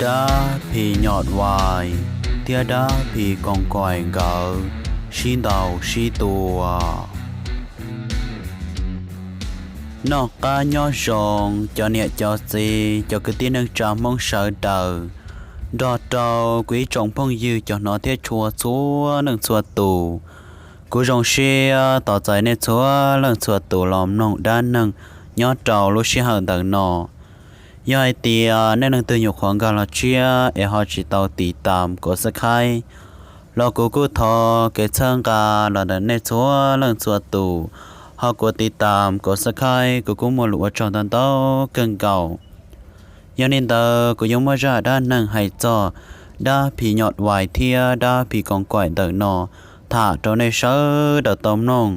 Dab phim nyuj vais thiab dab phim koos kaim nkawd sib ntaus sib tua. Noj qab nyob zoo cov niam cov txiv, cov kwv tij neej tsa Hmoob sawv daws, nrog rau kuv ib tsoom phooj ywg cov hnov thiab tshua txhua leej txhua tus. Kuv zoo siab tos txais nej txhua leej txhua tus los mloog dab neeg nyob rau lub sij hawm ntawm no. Yog hais tias nej leej twg nyuam qhuav nkag los tshiab es ho tsis tau tiv tas kaum subscribe los kuv kuj thov kev txhawb nqa los ntawm nej txhua leej txhua tus ho kuv tiv tas kaum subscribe, kuv kuj muaj lus ua tsaug ntau ntau kawg nkaus. Yog li ntawd kuv yuav muab zaj dab neeg hais txog dab phim nyuj vais thiab dab phim koos kaim ntawm no tham rau nej sawv daws tau mloog.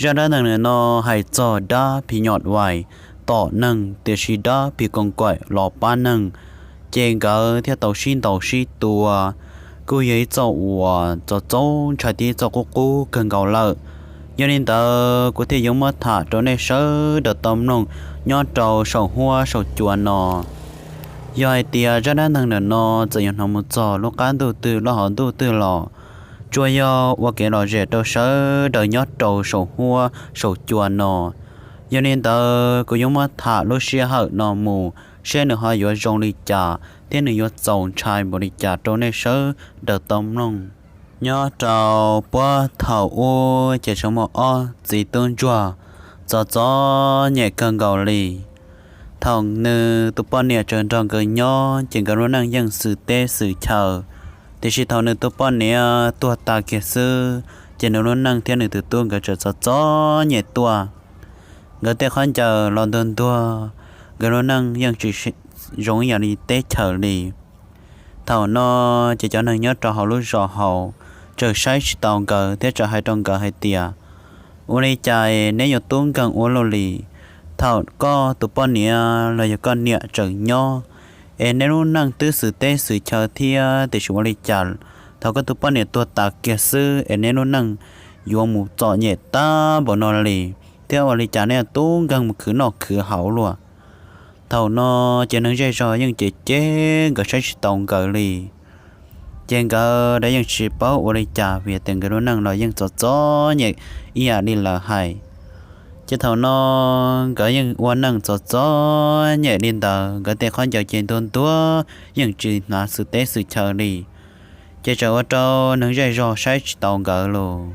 Zaj dab neeg ntawm no hais txog dab phim nyuj vais tom neeg, tiam sis dab phim koos kaim los pab neeg, ces nkawd thiaj tau sib ntaus sib tua. Kuj yog ib txoj uas txaus txaus ntshai thiab ib txoj qub qub kawg nkaus lawm. Yog li ntawd kuv thiaj yuav muab tham rau nej sawv daws tau mloog nyob rau saum huab saum cua no. Yog hais tias zaj dab neeg ntawm no txawm yuav hnov mus txog lub qab ntuj twg lub hauv ntuj twg los tsuas yog ua kev lom zem rau sawv daws nyob rau saum huab saum cua no. Yog li ntawd kuv yuav muab tham lub sij hawm no mus seb nws ho yuav zoo li cas thiab nws yuav txaus ntshai npaum li cas rau nej sawv daws tau mloog. Nyob rau puag thaum ub ces tseem muaj ob txiv tub ntsuag txom txom nyem kawg nkaus li. Thaum nws tus poj niam tseem nrog nkawd nyob ces nkawd lub neej yeej xws teb xws chaw, tiam sis thaum nws tus poj niam tuag tas kiag xwb ces nws lub neej thiab nws tus tub nkawd tseem txom txom nyem tuaj. Nkawd tej khaub ncaws los ntuag ntuag, nkawd lub neej yeej tsis zoo ib yam li teb chaws li. Thaum no ces cov neeg nyob rau hauv lub zos hauv tseem saib tsis taus nkawd thiab tseem hais rau nkawd hais tias, ua li cas neb yuav tub nkeeg ua luaj li? Thaum koj tus poj niam los yog koj niam tseem nyob es neb lub neej twb xws teb xws chaw thiab, tiam sis ua li cas thaum koj tus poj niam tuag tas kiag xwb es neb lub neej yuav mus txom nyem tag npaum no li, thiab ua li cas neb tub nkeeg mus khwv noj khwv haus luaj? Thaum no ces neeg zej zog yeej cem cem nkawd saib tsis taus nkawd li. Ces nkawd yeej tsis paub ua li cas vim tias nkawd lub neej los yeej txom txom nyem ib yam li lawv hais. Ces thaum no nkawd yeej ua neej txom txom nyem li ntawd, nkawd tej khaub ncaws ces ntuag ntuag yeej tsis hnav xws teb xws chaw li. Ces txawm ua rau neeg zej zog saib tsis taus nkawd los.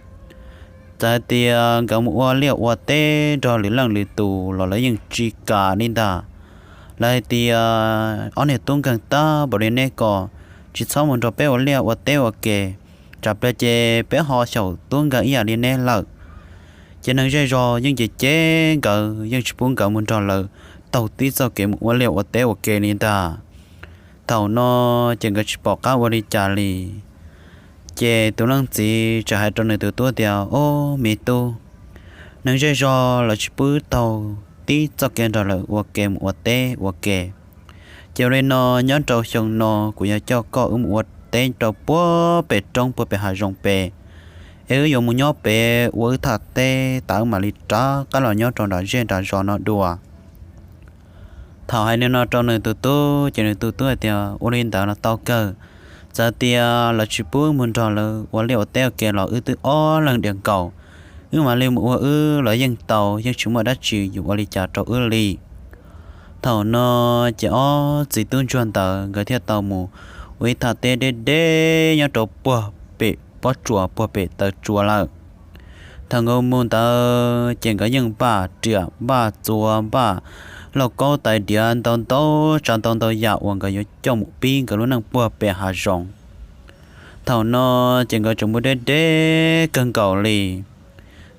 Txawm hais tias nkawd mus ua liaj ua teb nrog lwm leej lwm tus los lawv yeej tsis kam li ntag. Lawv hais tias ob niag tub nkeeg tag npaum li neb ko, tsis txhob mus nrog peb ua liaj ua teb ua ke, tsam pliag ces peb ho xyaum tub nkeeg ib yam li neb lawm. Ces neeg zej zog yeej cem cem nkawd, yeej tsis pub nkawd mus nrog lawv taug tib txoj kev mus ua liaj ua teb ua ke li ntag. Thaum no ces nkawd tsis pom qab ua li cas li. Ces tus leej txiv txawm hais rau nws tus tub tias, ob, me tub, neeg zej zog lawv tsis pub taug tib txoj kev nrog lawv ua ke mus ua teb ua ke. Ces ua li no, nyob rau xyoo no kuv yuav coj koj wb mus ua teb rau puag pem roob puag pem hav zoov pem, es wb yuav mus nyob pem ua wb thaj teb tas wb mam li rov qab los nyob rau nram zej nram zos no dua. Thaum hais li no rau nws tus tub ces nws tus tub hais tias, ua li ntawd los tau kawg. Txawm tias lawv tsis pub mus nrog lawv ua liaj ua teb ua ke los wb twb ob leeg diam nkaus, wb mam li mus ua wb los yeej tau, yeej tsis muaj dab tsi yuav ua li cas rau wb li. Thaum no ces ob txiv tub ntsuag ntawd nkawd thiaj tau mus ua ib thaj teb deb deb nyob rau puag pem pob tsuas puag pem taw tsua lawm. Thaum nkawd mus ntawd ces nkawd yeej npaj riam npaj txuas npaj lauj kaub tais diav ntau ntau tsav ntau ntau yam uas nkawd yuav coj mus pib nkawd lub neej puag pem hav zoov. Thaum no ces nkawd tseem mus deb deb kawg nkaus li.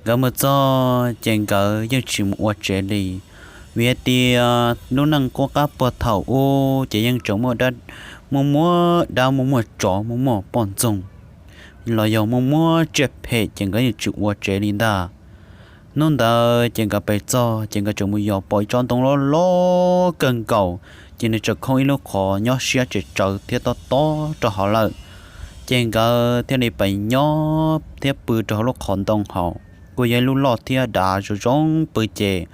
Nkawd mus txog ces nkawd yeej tsis mus ua tsev li, vim hais tias lub neej qub qab puag thaum ub ces yeej tseem muaj dab, muaj muaj dab, muaj muaj tsov, muaj muaj poj ntxoog, los yog muaj muaj tsiaj phem ces nkawd yeej tsis ua tsev li ntag. Hnub ntawd ces nkawd pem txog ces nkawd tseem mus yos pom ib tsob ntoo loj loj kawg nkaus, ces nws tseem khoob ib lub qhov nyob siab tsis tsawv thiab tob tob rau hauv lawm. Ces nkawd thiaj li pem nyob thiab pw rau hauv lub qhov ntoo hauv, kuj yog ib lub loj thiab dav zoo zoo pw ces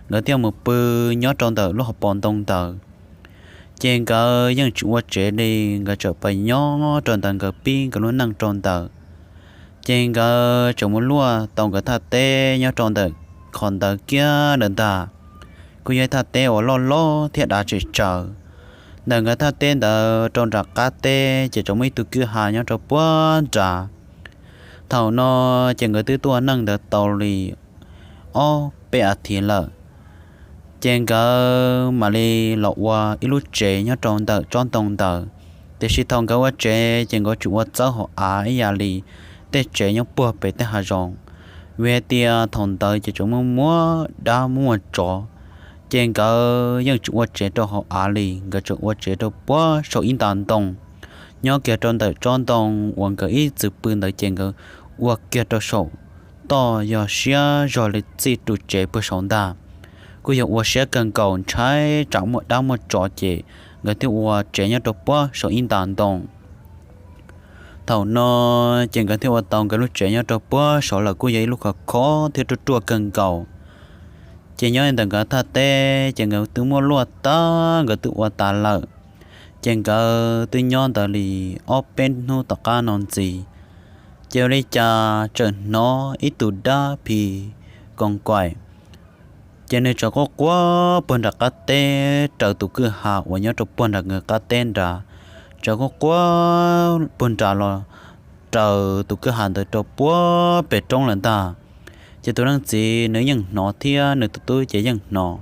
nkawd thiaj mus pw nyob rau ntawm lub hauv paus ntoo ntawd. Ces nkawd yeej tsis ua tsev li, nkawd txawm pais nyob rau ntawd nkawd pib nkawd lub neej rau ntawd. Ces nkawd tseem mus luaj tau nkawd thaj teb nyob rau ntawm qhov ntawd kiag ntawd ntag. Kuj yog ib thaj teb uas loj loj thiab dav tsem tsawv. Ntawm nkawd thaj teb ntawd rau nram qab teb ces tseem muaj ib tug kwj ha nyob rau puag nrad. Thaum no ces nkawd twb tuaj neej ntawd tau li ob peb as thiv lawm. Ces nkawd mam li los ua ib lub tsev nyob rau ntawm tsob ntoo ntawd. Tiam sis thaum nkawd ua tsev ces nkawd tsis ua txawb hauv av ib yam li tej tsev nyob puag pem tej hav zoov, vim hais tias thaum ntawd ces tseem muaj muaj dab muaj muaj tsov. Ces nkawd yeej tsis ua tsev rau hauv av li, nkawd tseem ua tsev rau puag saum ib nta ntoo, nyob kiag rau ntawm tsob ntoo uas nkawd ib txwm pw ntawd ces nkawd ua kiag rau saum toj, yog siab zog li txij ru tsev puag saud ntag. Kuj yog ua siab kawg nkaus, ntshai tsam muaj dab muaj tsov ces nkawd thiaj ua tsev nyob rau puag saum ib nta ntoo. Thaum no ces nkawd thiaj ua tau nkawd lub tsev nyob rau puag saud lawm, kuj yog ib lub khov khob thiab ruaj ruaj kawg nkaus. Ces nyob ntawm nkawd thaj teb ces nkawd twb muaj luaj tag, nkawd twb ua tas lawm. Ces nkawd twb nyob ntawd li ob peb hnub tom qab no ntxiv, ces ua li cas txawm hnov ib tug dab phis koos kaim, ces nws txawm quaj quaj puag nram qab teb raws tus kwj ha uas nyob rau puag nram nkawd qab teb nrad, txawm quaj quaj puag nrad los raws tus kwj ha ntawd rau puag pem roob lawm ntag. Ces tus leej txiv nws yeej hnov thiab nws tus tub ces yeej hnov.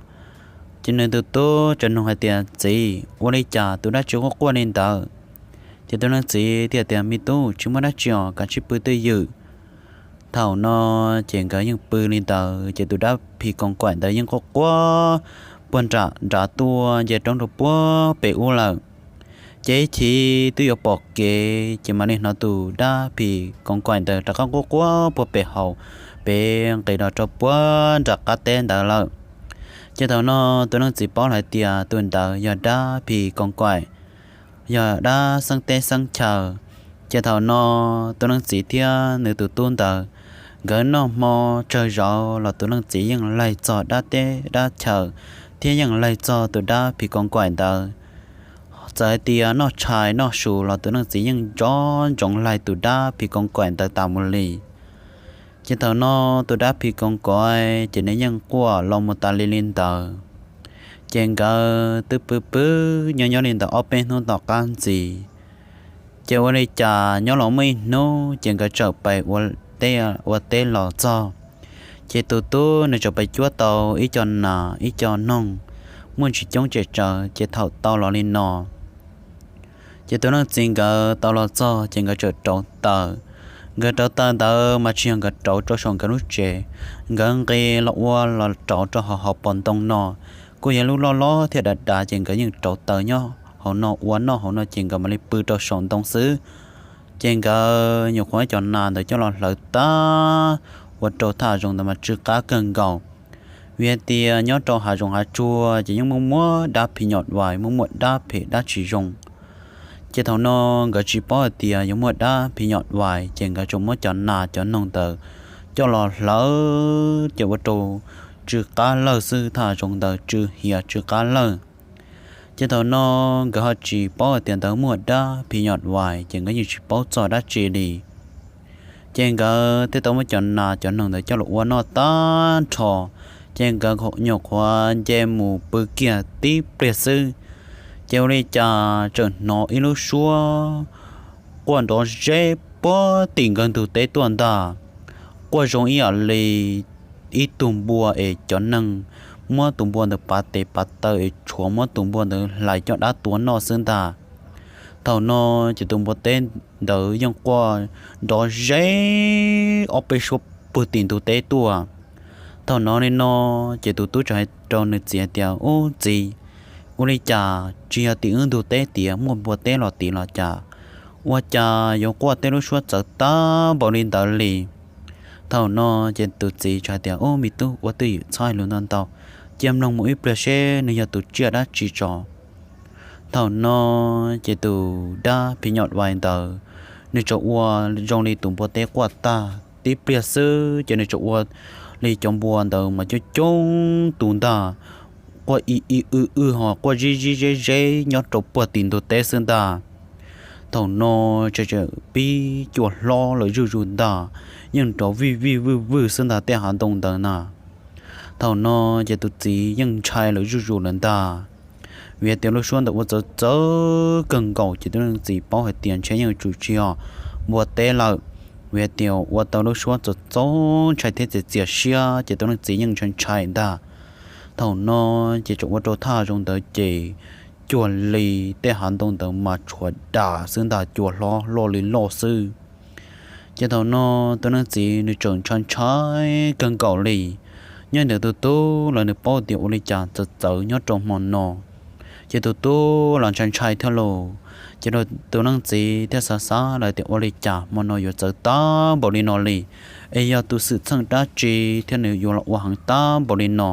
Ces nws tus tub txawm nug hais tias, Txiv, ua li cas tus dab tsi quaj quaj li ntawd? Ces tus leej txiv thiaj tias, Me tub, tsis muaj dab tsi os, kav tsij pw twj ywm. Thaum no ces nkawd yeej pw li ntawd, ces tus dab phis koos kaim ntawd yeej quaj quaj puag nram nrad tuaj nce roob rau puag pem ub lawm. Ces ib chim twb yuav pom kev, ces mam li hnov tus dab phis koos kaim ntawd rov qab quaj quaj puag pem hauv, pem nqis los rau puag nram qab teb ntawd lawm. Ces thaum no tus leej txiv paub hais tias tus ntawd yog dab phis koos kaim, yog dab xeeb teb xeeb chaw. Ces thaum no tus leej txiv thiab nws tus tub ntawd, nkawd noj hmo tsawg zaus los tus leej txiv yeej laig txog dab teb dab chaw, thiab yeej laig txog tus dab phis koos kaim ntawd. Txawm hais tias noj tshais noj su los tus leej txiv yeej nco ntsoov laig tus dab phis koos kaim ntawd tas mus li. Ces thaum no tus dab phis koos kaim ces nws yeej quaj los mus tas li li ntawd. Ces nkawd twb pw pw nyob nyob li ntawd ob peb hnub tom qab ntxiv, ces ua li cas nyob los muaj ib hnub ces nkawd txawm pais ua teb los txog. Ces tus tub nws txawm pais cuab tau ib co nas ib co noog muaj ntsis coob tsem tsawv, ces thaum tau los li no, ces tus leej txiv nkawd tau los txog ces nkawd txawm rauv taws. Nkawd rauv taws ntawd mas tsis yog nkawd rauv rau saum nkawd lub tsev, nkawd nqis los ua los rauv rau hauv hauv paus ntoo no, kuj yog lub loj loj thiab dav dav, ces nkawd yeej rauv taws nyob hauv no ua noj hauv no ces nkawd mam li pw rau saum ntoo xwb. Ces nkawd nyuam qhuav cov nas ntawd coj los hlawv tag, ua rau thaj zoov ntawd mas tsw qab kawg nkaus. Vim hais tias nyob rau hav zoov hav tsuag ces yeej muaj muaj dab phim nyom vais, muaj muaj dab phem dab tsis zoo. Ces thaum no nkawd tsis paub hais tias yuav muaj dab phim nyom vais, ces nkawd tsuas muab cov nas cov noog ntawd coj los hlawv, ces ua rau tsw qab lawg xwb, thaj zoov ntawd tsw hiav tsw qab lawg. Ces thaum no nkawd ho tsis paub hais tias ntawd muaj dab phim nyom vais, ces nkawd yeej tsis paub txog dab tsi li. Ces nkawd thiaj tau muab cov nas cov noog ntawd coj los ua noj tag nrho, ces nkawd nyuam qhuav nce mus pw kiag tib pliag xwb, ces ua li cas txawm hnov ib lub suab quaj nrov zeb puag tim nkawd ntug teb tuaj ntag. Quaj zoo ib yam li ib tug npua es cov neeg muab tus npua ntawd pav tes pav taw es tshuav muab tus npua ntawd hlais coj dab tua noj xwb ntag. Thaum no ces tus npua teb ntawd yeej quaj nrov zeb ob peb suab puag tim ntug teb tuaj. Thaum no li no, ces tus tub txawm hais rau nws txiv hais tias, Ub txiv, ua li cas tsis yog tim wb ntug teb tiav muaj npua teb los tid los cas, ua cas yuav quaj tej lub suab txawv tag npaum li ntawd li? Thaum no ces tus txiv txawm hais tias, Ub me tub, ua twj ywm txhob hais lus ntau ntau, cia mloog mus ib pliag seb nws yog tus tsiaj dab tsi tso. Thaum no ces tus dab phim nyom vais ntawd nws txawm ua zoo li tus npua teb quaj tag tib pliag xwb, ces nws txawm ua li cov npua ntawd mas coob coob tus ntag. quaj ib ib wb wb ho quaj zib zib zeb zeb nyob rau puag tim ntug teb xwb ntag. Thaum no tseem pib cua hlob lawm zuj zus ntag, yeej nrov vij vij vwj vwj xwb ntag tej hav ntoo ntawd na. Thaum no ces tus txiv yeej ntshai lawm zuj zus lawm ntag, vim tias lub suab ntawd ua txawv txawv kawg nkaus ces tus leej txiv paub hais tias ntshe yeej yuav tsum tsis yog npua teb lawm, vim tias ua tau lub suab txaus txaus ntshai thiab txias txias siab ces tus leej txiv yeej ntshai ntshai ntag. Thaum no ces tseem ua rau thaj zoo ntawd ces cuag li tej hav ntoo ntawd mas tshuav dam xwb ntag, cua hlob loj li loj xwb. Ces thaum no tus leej txiv nws tseem ntshai ntshai kawg nkaus li. Nyob ntawm tus tub los nws paub tias ua li cas txawv txawv nyob rau hmo no, ces tus tub los ntshai ntshai thiab lauj. Ces tus leej txiv thiaj xav xav lawm tias ua li cas hmo no yuav txawv tag npaum li no li, es yog tus xwm txheej dab tsi thiab nws yuav los ua heev tag npaum li no.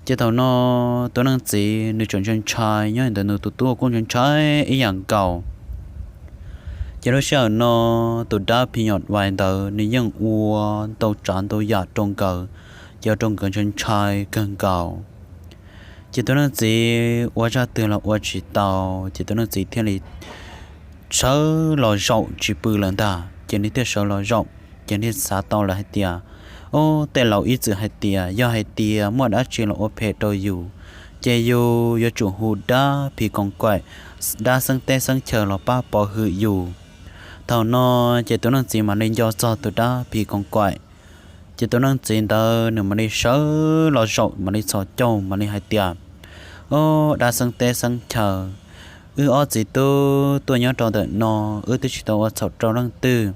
Ces thaum no tus leej txiv nws tseem ntshai ntshai, nyob ntawm nws tus tub kuj ntshai ntshai ib yam nkaus. Ces lub sij hawm no tus dab phim nyuj vais ntawd nws yeej ua ntau tsav ntau yam rau nkawd, ces ua rau nkawd ntshai ntshai kawg nkaus. Ces tus leej txiv ua zaj twg los ua tsis tau, ces tus leej txiv thiaj li sawv los zaum tsis pw lawm ntag. Ces nws thiaj sawv los zaum, ces nws xav tau lawm hais tias, Ub, tej laus ib txwm hais tias yog hais tias muaj dab tsi los ua phem rau yus, ces yus yuav tsum hu dab phim koos kaim, dab xeeb teb xeeb chaw los pab pov hwm yus. Thaum no ces tus leej txiv mam li nco txog tus dab phim koos kaim. Ces tus leej txiv ntawd nws mam li sawv los zaum mam li txhos caug mam li hais tias, Ub, dab xeeb teb xeeb chaw, wb ob txiv tub tuaj nyob rau ntawm no, wb twb tsis tau ua txhaum rau leej twg.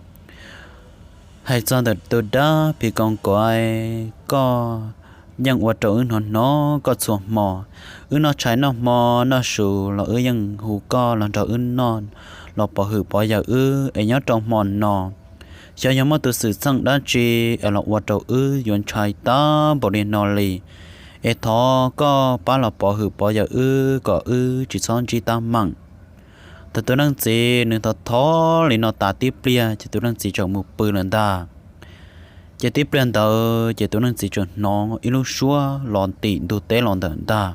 Hais txog ntawm tus dab phim koos kaim, koj yeej ua rau wb hnov hnov koj txhua hmo. Wb noj tshais noj hmo noj su los wb yeej hu koj los nrog wb noj, los pov hwm pov yawm wb, es nyob rau hmo no xyov yog muaj tus xwm txheej dab tsi es los ua rau wb yuav ntshai tag npaum li no li, es thov koj pab los pov hwm pov yawm wb kom wb tsis txhob ntsib teeb meem. Thaum tus leej txiv nws thov thov li no tas tib pliag ces tus leej txiv tseem mus pw lawm ntag. Ces tib pliag ntawd ces tus leej txiv tseem hnov ib lub suab los tim ntug teb los ntawm ntag.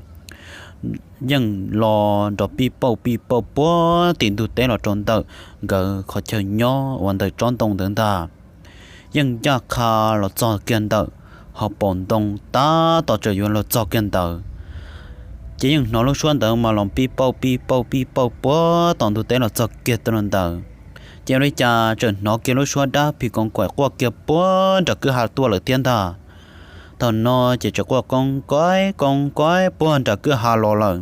Yeej los nrov pij pauj pij pauj puag tim ntug teb los rau ntawm nkawd qhov chaw nyob uas ntawm tsob ntoo ntawd ntag. Yeej ncaj qha los txog kiag ntawm hauv paus ntoo, tab tom tseem yuav los txog kiag ntawd, ces yeej hnov lub suab ntawd mas los pij pauj pij pauj pij pauj puag tom ntug teb los txog kiag tuaj ntawd. Ces ua li cas tseem hnov kiag lub suab dab phim koos kaim quaj kiag puag nram kwj ha tuaj lawm thiab ntag. Thaum no ces tseem quaj koob koib koob koib puag nram kwj ha los lawm,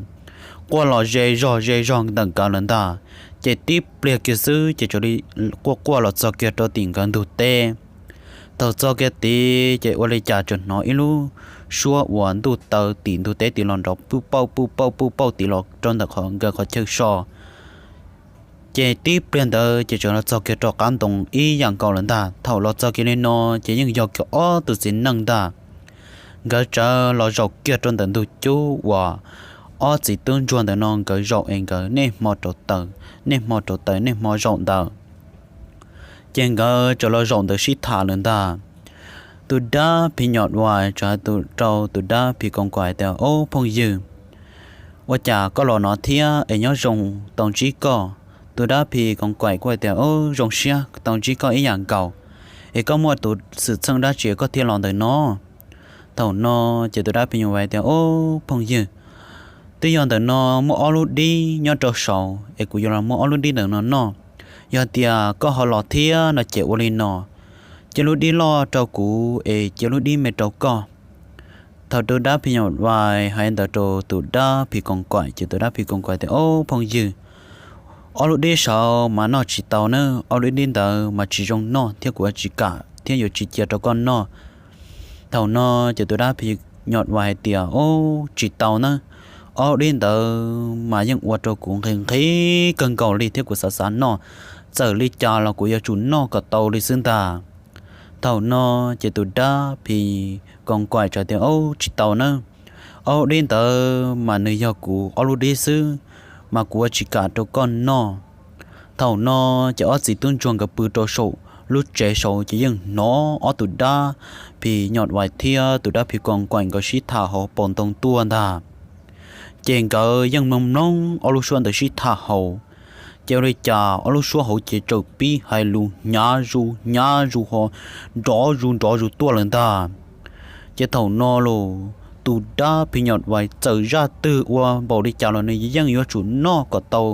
quaj los ze zog ze zog ntawm nkawd lawm ntag. Ces tib pliag kiag xwb ces txawm li quaj quaj los txog kiag rau tim nkawd ntug teb. Thaum txog kiag tid ces ua li cas tseem hnov ib lub suab uas ntuj taw tim ntug teb tid los nrov puj pauj puj pauj puj pauj tid los rau ntawm nkawd qhov chaw so. Ces tib pliag ntawd ces tseem los txog kiag rau qab ntoo ib yam nkaus lawm ntag. Thaum los txog kiag li no ces yeej yog kiag ob tug txiv neej ntag. Nkawd txawm los zaum kiag rau ntawm ntug cub uas ob txiv tub ntsuag ntawm no nkawd zaum es nkawd niaj hmo rauv taws, niaj hmo rauv taws niaj hmo zaum ntawd. Ces nkawd txawm los zaum ntawd sib tham lawm ntag. Tus dab phim nyuj vais txawm hais rau tus dab phim koos kaim tias, Ob phooj ywg, ua cas koj los no thiab es nyob zoo tau ntsib koj? Tus dab phim koos kaim kuj hais tias, Ob, zoo siab tau ntsib koj ib yam nkaus, es koj muaj tus xwm txheej dab tsi koj thiaj los ntawm no? Thaum no ces tus dab phim nyuj vais tias, Ob phooj ywg, twb yog ntawm no muaj ob lub dib nyob rau saud es kuv yuav los muab ob lub dib ntawm no noj. Yog tias koj ho los thiab no ces ua li no, cia lub dib loj rau kuv es cia lub dib me rau koj. Thaum tus dab phim nyuj vais hais ntawd rau tus dab phim koos kaim ces tus dab phim koos kaim tias, Ob phooj ywg, ob lub dib saud mas noj tsis tau na, ob lub dib ntawd mas tsis zoo noj thiab kuv yuav tsis kam thiab yuav tsis cia rau koj noj. Thaum no ces tus dab phim nyuj vais hais tias, Ob, tsis tau na, ob lub dib ntawd mas yeej ua rau kuv nqhis nqhis kawg nkaus li thiab kuv xav xav noj, txawm li cas los kuv yuav tsum noj kom tau li xwb ntag. Thaum no ces tus dab phim koos kaim txawm tias, Ob, tsis tau na, ob lub dib ntawd mas nws yog kuv ob lub dib xwb, mas kuv yuav tsis kam rau koj noj. Thaum no ces ob txiv tub ntsuag nkawd pw rau saum lub tsev saud ces yeej hnov ob tug dab phis nyom vais thiab tus dab phis koos kaim nkawd sib tham hauv paus ntoo tuaj ntag. Ces nkawd yeej mloog mloog ob lub suab ntawd sib tham hauv, ces ua li cas ob lub suab hauv ces txawm pib hais lus hnyav zus hnyav zus ho nrov zus nrov zus tuaj lawm ntag. Ces thaum no los tus dab phis nyom vais txawm zaj twg ua npaum li cas los nws yeej yuav tsum noj kom tau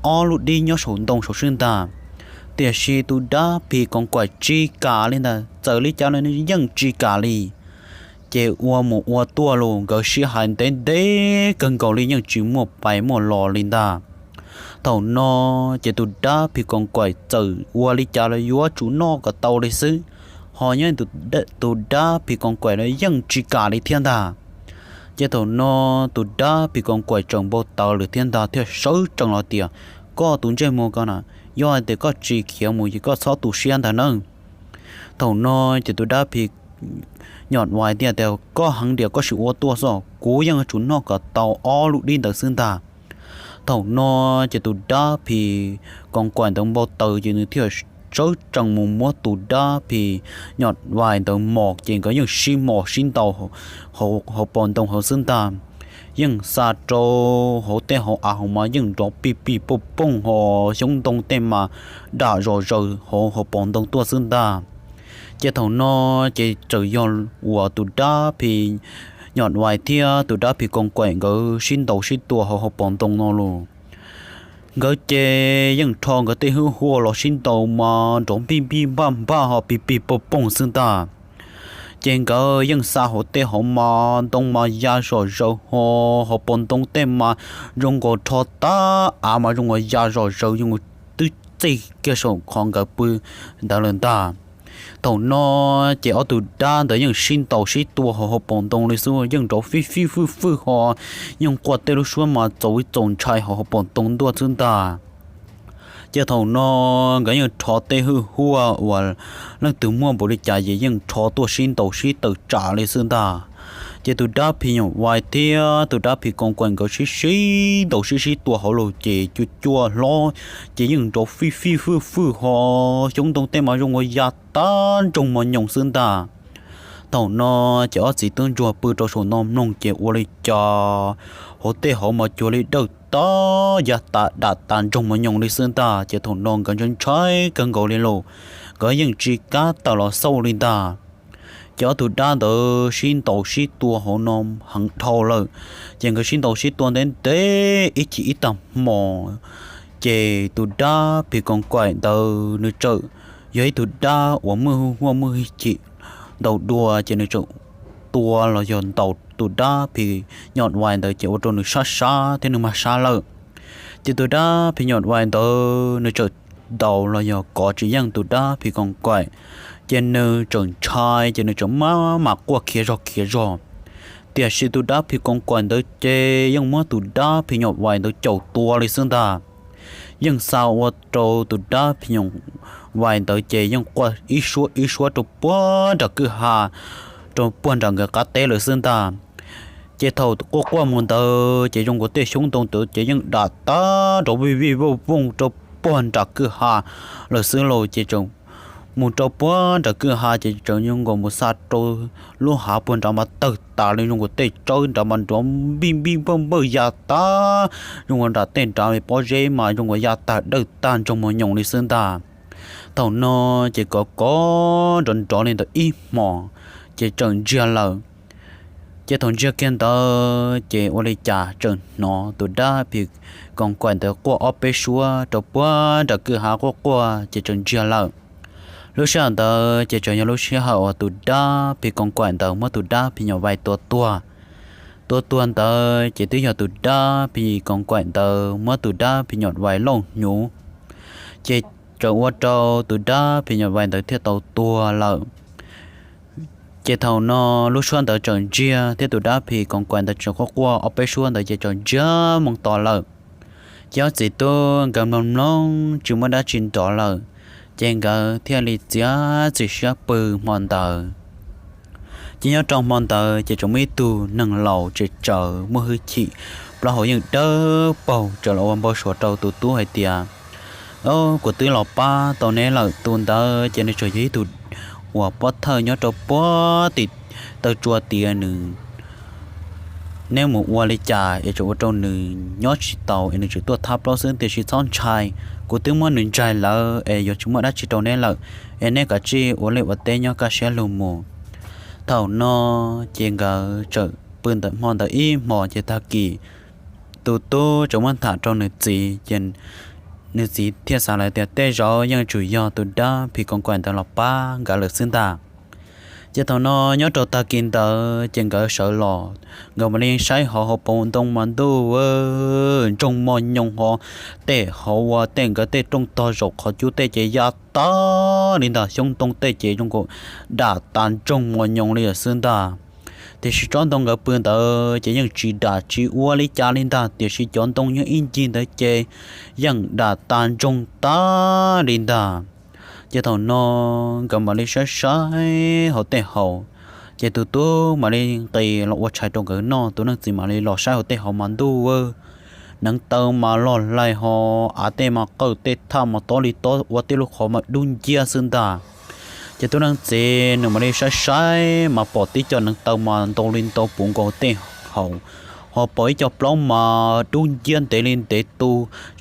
ob lub dib nyob saum ntoo saud xwb ntag. Tiam sis tus dab phis koos kaim tsis kam li ntag, txawm li cas los nws yeej tsis kam li. Ces ua mus ua tuaj los nkawd sib hais ntev ntev kawg nkaus li yeej tsis muaj pais muaj los li ntag. Thaum no ces tus dab phis koos kaim txawm ua li cas los yuav tsum noj kom tau li xwb, ho nyob tus dab phis koos kaim los yeej tsis kam li thiab ntag. Ces thaum no tus dab phis koos kaim tseem npau taws lawm thiab ntag thiaj sawv tsees los tias, Koj tus ntsej muag ko na, yog hais tias koj tsis khiav mus ces koj txhob tu siab ntag nawb. Thaum no ces tus dab phis nyom vais thiaj tias, Koj heev diam koj sim ua tuaj xwb, kuv yeej yuav tsum noj kom tau ob lub dib ntawd xwb ntag. Thaum no ces tus dab phis koos kaim ntawd npau taws ces nws thiaj sawv tsees mus muab tus dab phis nyom vais ntawd mos, ces nkawd yeej sib mos sib ntaus hauv paus ntoo hauv xwb ntag. Yeej xa rau hauv tej hauv av hauv mas yeej nrov pij pij pooj pooj ho xyoob ntoo tej mas dam zom zaws hauv hauv paus ntoo tuaj xwb ntag. Ces thaum no ces txawm yog uas tus dab phis nyom vais thiab tus dab phis koos kaim nkawd sib ntaus sib tua hauv hauv paus ntoo no los, nkawd ces yeej rho nkawd tej hwj huaj los sib ntaus mas nrov npij npij npaj npaj ho pij pij pooj pooj xwb ntag. Ces nkawd yeej xa hauv tej hauv mas ntoo mas ya zom zaws ho hauv paus ntoo tej mas zoo nkaus rho tag av mas zoo nkaus ya zom zaws zoo nkaus twb txij kiag saum qhov nkawd pw ntawd lawm ntag. Thaum no ces ob tug dab ntawd yeej sib ntaus sib tua hauv hauv paus ntoo li xwb, yeej nrov fij fij fwj fwj ho yeej quaj tej lub suab mas txaus ib txaus ntshai hauv hauv paus ntoo tuaj xwb ntag. Ces thaum no nkawd yeej rho tej hwj huaj uas leej twg muaj npaum li cas ces yeej rho tuaj sib ntaus sib tawm tsam li xwb ntag. Ces tus dab phis nyom vais thiab tus dab phis koos kaim nkawd sib sib ntaus sib sib tua hauv los ces cua cua hlob ces yeej nrov fij fij fwj fwj ho xyoob ntoo tej mas zoo ua ya tag nroog mos nyoos xwb ntag. Thaum no ces ob txiv tub ntsuag pw rau saum no mloog ces ua li cas hauv tej hauv mas cuag li dawj tag ya tas dam tas nroog mos nyoos li xwb ntag. Ces thaum no nkawd ntshai ntshai kawg nkaus li los nkawd yeej tsis kam tawm los xauj li ntag. Ces ob tug dab ntawd sib ntaus sib tua hauv no heev dhau lawm, ces nkawd sib ntaus sib tua ntev ntev ib chim ib tag hmo, ces tus dab phis koos kaim ntawd nws txawm yog ib tug dab uas muaj hwj huaj muaj hwj chim ntau dua, ces nws txawm tua los yog ntaus tus dab phis nyom vais ntawd ces ua rau nws sab sab thiab nws mag sab lawm. Ces tus dab phis nyom vais ntawd nws txawm ntaus los yog kov tsis yeej tus dab phis koos kaim, ces nws txawm ntshai ces nws txawm maj mam quaj khiav zog khiav zog. Tiam sis tus dab phis koos kaim ntawd ces yeej muab tus dab phis nyom vais ntawd caum tua li xwb ntag. Yeej xa ua rau tus dab phis nyom vais ntawd ces yeej quaj ib suab ib suab rau puag nram kwj ha, rau puag nram nkawd qab teb lawm xwb ntag. Ces thaum quaj quaj mus ntawd ces zoo nkaus tej xyoob ntoo ntawd ces yeej dam tag nrov vij vij vooj vooj rau puag nram kwj ha lawm xwb lauj. Ces txawm mus rau puag nram kwj ha ces txawm zoo nkaus mus xa rau lub hav puag nrad mas tawg tas li, zoo nkaus tej tsawb nrad mas nrov npij npij npawj npawj ya tag, zoo nkaus nram tej nrad li pob zeb mas zoo nkaus ya tag dawj tag nroog mos nyoos li xwb ntag. Thaum no ces kov kov nrov nrov li ntawd ib hmos ces txawm ntsiag lawm. Ces thaum ntsiag kiag ntawd ces ua li cas txawm hnov tus dab phis koos kaim ntawd quaj ob peb suab rau puag nram kwj ha quaj quaj ces txawm ntsiag lawm. Lub sij hawm ntawd ces txawm yog lub sij hawm uas tus dab phis koos kaim ntawd muab tus dab phis nyom vais tua tuag. Tua tuag ntawd ces twb yog tus dab phis koos kaim ntawd muab tus dab phis nyom vais lauj hnyuv, ces txawm ua rau tus dab phis nyom vais ntawd thiaj tau tuag lawm. Ces thaum no lub suab ntawd txawm ntsiag thiab tus dab phis koos kaim ntawd txawm quaj quaj ob peb suab ntawd ces txawm ntsiag moo to lawm. Ces ob txiv tub nkawd mloog mloog tsis muaj dab tsi nrov lawm, ces nkawd thiaj li txiav txim siab pw hmo ntawd. Ces nyob rau hmo ntawd ces tseem muaj ib tug neeg laus tseem tsawv muaj hwj chim, plaub hau yeej dawb paug txawm los ua npau suav rau tus tub hais tias, Kuv twb los pab tau neb lawm. Tus ntawd ces nws tseem yog ib tug uas pov thawj nyob rau puag tim taw tsua tias nws, neb mus ua li cas es tseem ua rau nws nyob tsis taus es nws tseem tuaj thab plaub xwb, tiam sis txhob ntshai, kuv twb muab nws ntsaig lawm es yuav tsis muaj dab tsi rau neb lawm, es neb kav tsij ua liaj ua teb nyob kaj siab lug mus. Thaum no ces nkawd tseem pw ntawm hmo ntawd ib hmos ces tag kis tus tub tseem muab tham rau nws txiv ces nws txiv thiaj xav lawm tias tej zaum yeej tsum yog tus dab phim koos kaim ntawd los pab nkawd lawm xwb ntag. Ces thaum no nyob rau tag kis ntawd ces nkawd sawv los, nkawd mam li saib hauv hauv paus ntoo mas ntuj, ntsoog mos nyoos hov, tej hauv ua tej nkawd tej rooj tog zaum qhov cub tej ces ya tag li ntag, xyoob ntoo tej ces zoo nkaus dam tas ntsoog mos nyoos li lawm xwb ntag. Tiam sis tsob ntoo nkawd pw ntawd ces yeej tsis dam tsis ua li cas li ntag, tiam sis cov ntoo nyob ib ncig ntawd ces yeej dam tas ntsoog tag li ntag. Ces thaum no nkawd mam li saib saib hauv tej hauv, ces tus tub mam li nqis los ua tshais rau nkawd noj, tus leej txiv mam li los saib hauv tej hauv mas ntuj, neev taw mas loj hlais ho, av tej mas qawj tej thaj mas tob li tob, ua tej lub qhov mas dub nciab xwb ntag. Ces tus leej txiv nws mam li saib saib mas pom tib co neev taw mas ntau li ntau puv nkaus tej hauv, ho pom ib co plaub mas dub nciab ntev li ntev tu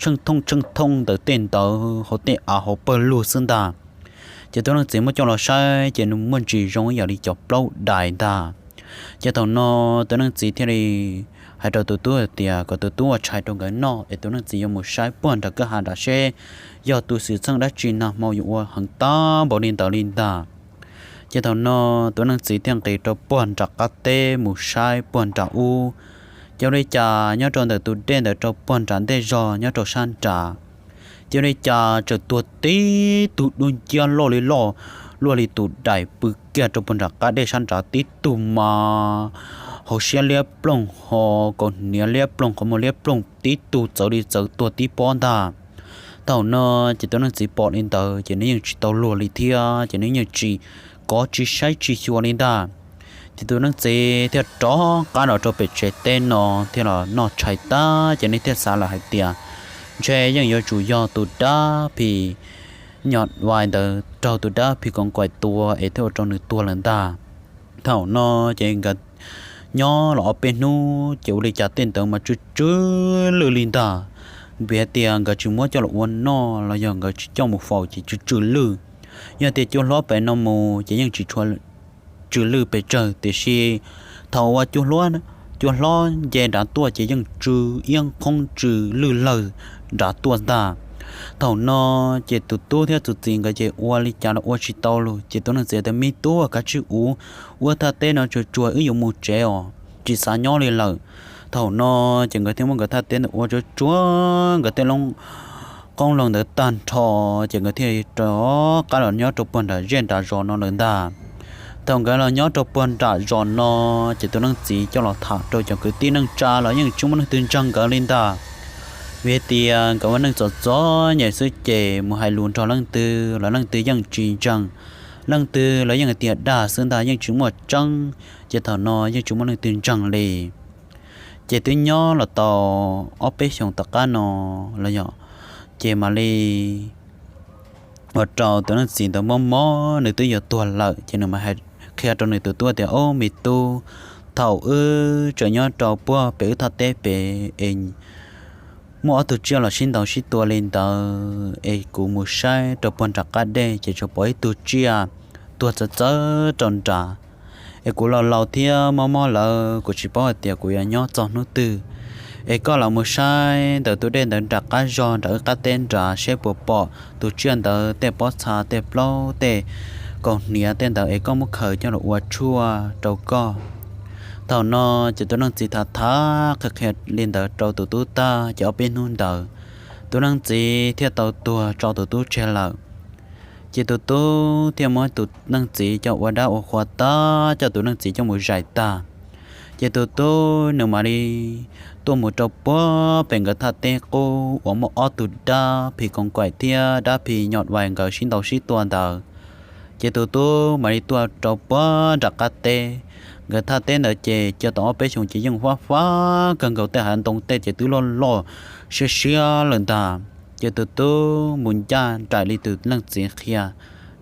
tsheej thooj tsheej thooj ntawm tej ntawd hauv tej av hauv pawg lug xwb ntag. Ces tus leej txiv muab coj los saib ces nws muaj ntsis zoo ib yam li cov plaub dais ntag. Ces thaum no tus leej txiv thiaj li hais rau tus tub hais tias kom tus tub ua tshais rau nkawd noj es tus leej txiv yuav mus saib puag nram kwj ha nram seb yog tus xwm txheej dab tsi nag hmo yuav ua heev tag npaum li ntawd li ntag. Ces thaum no tus leej txiv thiaj nqis rau puag nram qab teb mus saib puag nram ub, ces ua li cas nyob rau ntawm tus dej ntawd rau puag nram ntej zog nyob rau sab nrad, ces ua li cas tseem tuag tib tug dub nciab loj li loj, luaj li tus dais pw kiag rau puag nram qab dej sab nrad tib tug mas hauv siab liab ploog ho, kaus hniav liab ploog qhov muag liab ploog tib tug txawv li txawv tuag tib pob ntag. Thaum no ces tus leej txiv pom li ntawd ces nws yeej tsis tau luag li thiab ces nws yeej tsis kov tsis saib tsis xyuas li ntag. Ces tus leej txiv thiaj rov qab los rau pem tsev teb no thiaj los noj tshais tag ces nws thiaj xav lawm hais tias ntshe yeej yuav tsum yog tus dab phim nyuj vais ntawd raug tus dab phim koos kaim tua es thiaj ua rau nws tuag lawm ntag. Thaum no ces nkawd nyob los ob peb hnub ces ua li cas tej ntawd mas tsw tsw lwj li ntag. Vim hais tias nkawd tsis muab coj los ua noj los yog nkawd tsis coj mus faus ces tsw tsw lwj. Yog tias cua hlob pem no mus ces yeej tsis tshua tsw lwj pes tsawg, tiam sis thaum uas cua hlob nce nrad tuaj ces yeej tsw iab qhoob tsw lwj lawg nrad tuaj ntag. Thaum no ces tus tub thiab tus txiv nkawd ces ua li cas los ua tsis tau lus ces tus leej txiv tias me tub, kav tsij ua, ua thaj teb no tsuag tsuag wb yuav mus tsev os, tsis xav nyob li lawm. Thaum no ces nkawd thiaj muab nkawd thaj teb ntawd ua tsuag tsuag nkawd tej loo qoob loo ntawd tag nrho, ces nkawd thiaj rov qab los nyob rau puag nram zej nram zos no lawm ntag. Thaum nkawd los nyob rau puag nram zos no ces tus leej txiv coj los tham rau cov kwv tij neej tsa los yeej tsis muaj leej twg ntseeg nkawd li ntag. Vim hais tias nkawd ua neej txom txom nyem xwb ces mus hais lus nrog leej twg los leej twg yeej tsis ntseeg, leej twg los yeej hais tias dag xwb ntag yeej tsis muaj tseeb, ces thaum no yeej tsis muaj leej twg ntseeg li. Ces twb nyob los tau ob peb xyoos tom qab no los yog, ces mam li ua rau tus leej txiv ntawd mob mob nws twb yuav tuag lawm ces nws mam hais qhia rau nws tus tub tias ob me tub, thaum wb tseem nyob rau puag pem wb thaj teb pem es muaj ob tug tsiaj los sib ntaus sib tua li ntawd es kuv mus saib rau puag nram qab dej ces tsuas pom ib tug tsiaj tuag txawv txawv rau nrad. Es kuv laus laus thiab mob mob lawm kuv tsis paub hais tias kuv yuav nyob txog hnub twg. Es koj los mus saib ntawm tus dej ntawd nram qab zog nram wb qab teb nrad seb puas pom tus tsiaj ntawd tej pob txha tej plaub tej kaus hniav tej ntawd es koj muab khaws coj los ua tshuaj rau koj. Thaum no ces tus leej txiv tham tham qhia qhia li ntawd rau tus tub tag ces ob peb hnub ntawd tus leej txiv thiaj tau tuag tso tus tub tseg lawm. Ces tus tub thiaj muab tus leej txiv coj ua dab ua qhua tag, coj tus leej txiv coj mus zais tag. Ces tus tub nws mam li tuaj mus rau puag pem nkawd thaj teb qub uas muaj ob tug dab phim koos kaim thiab dab phim nyom vais nkawd sib ntaus sib tua ntawd. Ces tus tub mam li tuaj rau puag nram qab teb. Nkawd thaj teb ntawd ces cia tau ob peb xyoos ces yeej fab fab kawg nkaus, tej hav ntoo tej ces twb loj loj siab siab lawm ntag. Ces tus tub mus ncaj nraim li tus leej txiv qhia,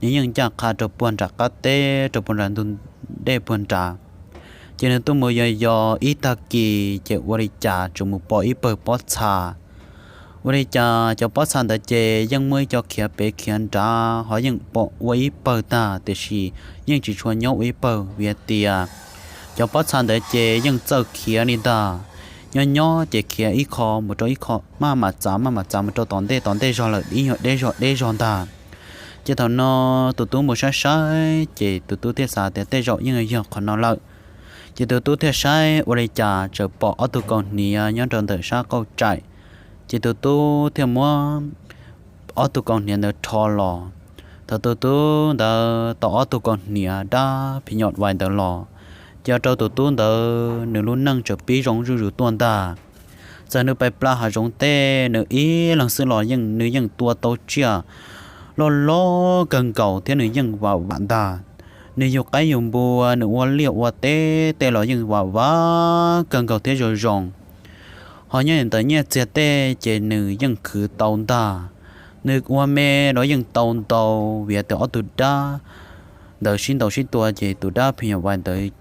nws yeej ncaj qha rau puag nram qab teb, rau puag nram ntug dej puag nrad. Ces nws tuaj mus yos yos ib tag kis ces ua li cas tsuas mus pom ib pawg pob txha. Ua li cas cov pob txha ntawd ces yeej muaj ib co khiav pem khiav nrad ho yeej pom ua ib pawg tag, tiam sis yeej tsis tshua nyob ua ib pawg vim tias cov pob txha ntawd ces yeej txawj khiav li ntag. Nyob nyob ces khiav ib qho mus rau ib qho, maj mam txav maj mam txav mus rau tom ntej tom ntej zog lawm, ib nyuag deb zog deb zog ntag. Ces thaum no tus tub mus saib saib ces tus tub thiaj xav tias tej zaum yeej yog qhov no lawm. Ces tus tub thiaj saib ua li cas txawm pom ob tug kaus hniav nyob rau ntawm sab qauj tsaim. Ces tus tub thiaj muab ob tug kaus hniav ntawd rho los. Thaum tus tub ntawd tau ob tug kaus hniav dab phim nyuj vais ntawd los, ces ua rau tus tub ntawd nws lub neej txawm pib zoo zuj zus tuaj ntag. Txawm nws pais pla hav zoov tej nws ib leeg xwb los yeej nws yeej tua tau tsiaj loj loj kawg nkaus thiab nws yeej vam vam ntag. Nws yug qaib yug npua, nws ua liaj ua teb tej los yeej vam vam kawg nkaus thiab zoo zoo. Ho nyob ntawm nyiaj txiag tej ces nws yeej khwv tau ntag. Nws ua me los yeej tau ntau vim tias ob tug dab ntawd sib ntaus sib tua ces tus dab phim nyuj vais ntawd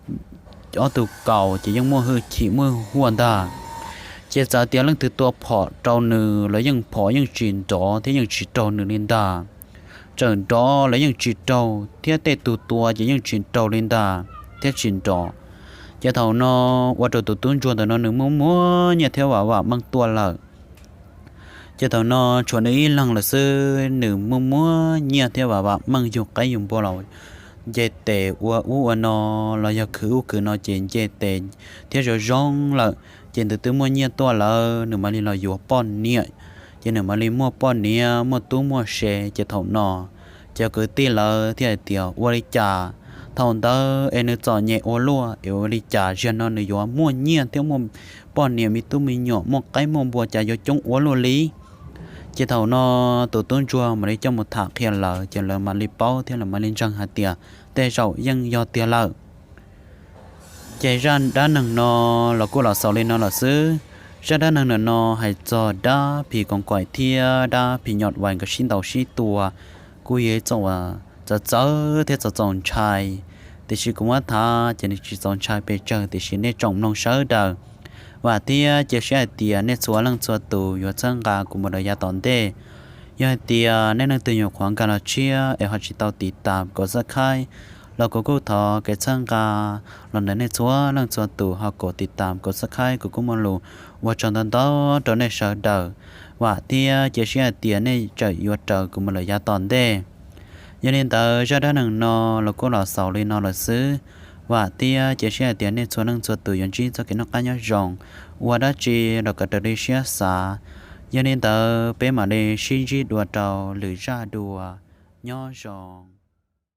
ob tug kaus ces yeej muaj hwj chim muaj huaj ntag. Ces txawm tias leej twg tua phom rau nws los yeej phom yeej tsis nrov thiab yeej tsis raug nws li ntag. Txawm nrov los yeej tsis raug thiab tej tug tua ces yeej tsis raug li ntag thiab tsis nrov. Ces thaum no ua rau tus tub ntsuag ntawm no nws muaj muaj nyiaj thiab vam vam meej tuaj lawm. Ces thaum no tshuav nws ib leeg lawm xwb, nws muaj muaj nyiaj thiab vam vam meej yug qaib yug npua los nce tes ua ub ua no los yog khwv ub khwv no ces nce tes thiab zoo zoo lawm. Ces nws twb muaj nyiaj tuaj lawm nws mam li los yuav poj niam, ces nws mam li muaj poj niam muaj tub muaj se. Ces thaum no ces kwv tij lawv thiaj hais tias ua li cas thaum ntawd es nws txom nyem ua luaj es ua li cas zaum no nws yuav muaj nyiaj thiab muaj poj niam me tub me nyuam muaj qaib muaj npua cas yuav coob ua luaj li. Ces thaum no tus tub ntsuag mam li coj mus tham qhia lawv ces lawv mam li paub thiab lawv mam li ntseeg hais tias tej zaum yeej yog tiag lawm. Ces zaj dab neeg no los kuj los xaus li no lawm xwb. Zaj dab neeg no hais txog dab phim koos kaim thiab dab phim nyuj vais nkawd sib ntaus sib tua, kuj yog ib txoj uas txawv txawv thiab txaus txaus ntshai. Tiam sis kuv muab tham ces nws tsis txaus ntshai pes tsawg, tiam sis nej tsoom mloog sawv daws, vam thiab cia siab hais tias nej txhua leej txhua tus yuav txhawb nqa kuv mus rau yav tom ntej. Yog hais tias nej leej twg nyuam qhuav nkag los tshiab es ho tsis tau tiv tam kaum subscribe los kuv kuj thov kev txhawb nqa los ntawm nej txhua leej txhua tus ho kaum tiv tam kaum subscribe, kuv kuj muaj lus ua tsaug ntau ntau rau nej sawv daws. Vam thiab cia siab hais tias nej tseem yuav raws kuv mus lawm yav tom ntej. Yog li ntawd zaj dab neeg no los kuj los xaus li no lawm xwb. Vam thiab cia siab hais tias nej txhua leej txhua tus yuav ntsib txoj kev noj qab nyob zoo, ua dab tsi los kom raws li siab xav. Yog li ntawd peb mam li sib ntsib dua rau lwm zaj dua. Nyob zoo.